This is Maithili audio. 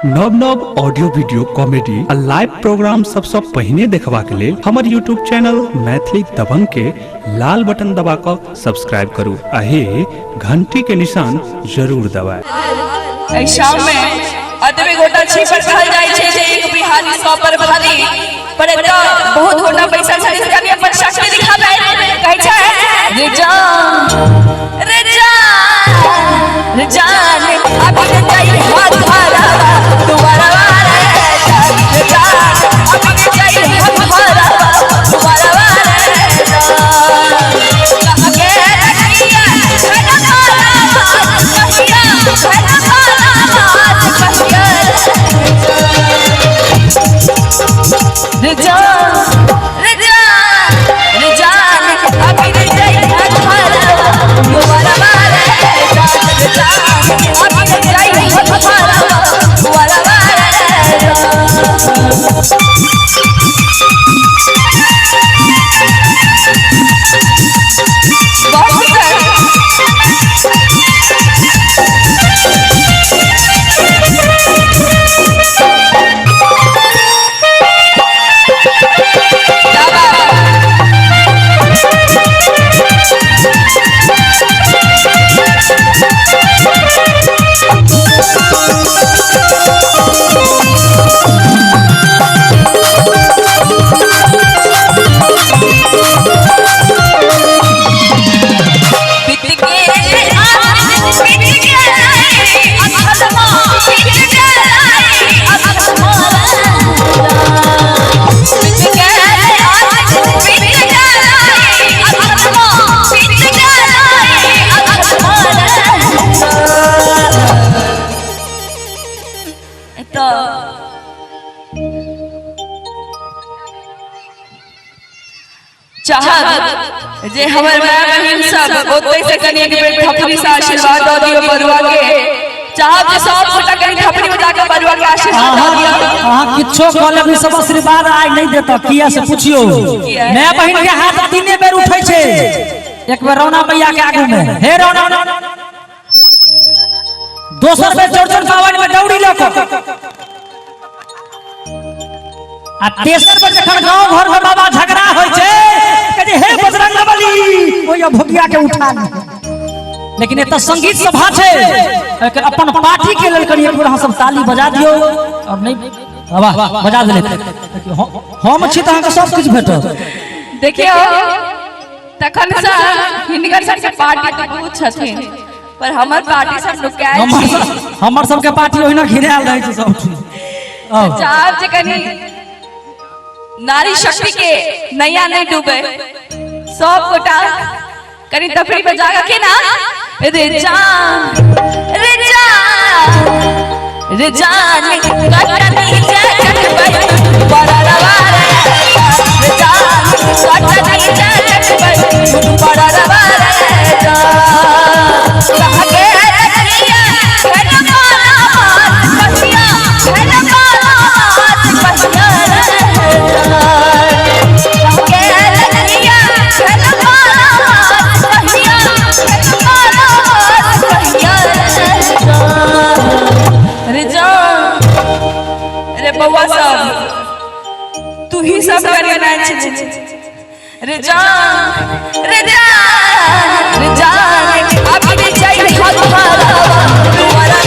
नव नव ऑडियो वीडियो कॉमेडी आ लाइव प्रोग्राम सबसँ पहिने देखबाक लेल हमर यूट्यूब चैनल मैथिली दबंग के लाल बटन दबा कऽ सब्सक्राइब करू आ हे घंटी के निशान जरूर दबाएब। एहि शाम में अतबे गोटा छी पर कहल जाइ छै जे एक बिहारी 100 पर भारी, पर एतऽ बहुत गोटा पैसा छै से कनि अपन शक्ति दिखाबै कहै छै रे जान रे जान रे जान अभी के जाई हाथ भरावा दुबारा रे जान रे जान अभी के जाई हाथ भरावा दुबारा रे जान कहाँ के रखिया घन काला कहिया घन काला कहिया रे जान रे जान रे जान अभी रे जाई हाथ भरावा दुबारा रे जान रे जान अभी रे जाई हाथ भरावा दुबारा रे जान। बहुत सुंदर। चाहब जे हमर माय बहिन सब ओतै से कनि एक बेर थपड़ी से आशीर्वाद दऽ दियौ बरुआ के। चाहब जे सब गोटा कनि थपड़ी बजा के बरुआ के आशीर्वाद दऽ दियौ। अहाँ किछो कऽ लेब, सब आशीर्वाद आइ नहि देत। किया से पुछियौ, माय बहिन के हाथ तीने बेर उठै छै। एक बेर रौना मैया के आगू में, हे रौना, दोसर बेर चौरचन पाबनि में दौड़ी लऽ कऽ, आ तेसर बेर जखन गाँव घर में बाबा झगड़ा होइ छै, कहै हे बजरंगबली ओहि अभोगिया के उठा ली। लेकिन एतऽ संगीत सभा छै, एकर अपन पार्टी के लेल कनि एक बेर अहाँ सब ताली बजा दियौ। और नहीं वाह बजा देले, हम छी तऽ अहाँके सब किछु भेटत। देखियौ तखन से हिनकर सबके पार्टी तऽ बहुत छथिन, पर हमर पार्टी सब नुकायल छी। हमर सबके पार्टी ओहिना घिरायल रहै छै सब ठीक। चाहब जे कनि नारी शक्ति के नैया नहीं डूबे, सब गोटा कनि तफरी बजा के ना रे जान रे जान रे जान कटनी चटबै बररवा रे जान कटनी चटबै बररवा रे जान कहाँ के रखिया घन काला कहिया घन काला कहिया रे जान कहाँ के रखिया घन काला कहिया घन काला कहिया रे जान। रे बउआ सब तू ही सब करी नाच रे जान रे जान रे जान अभी रे जाई हाथ भरावा दुबारा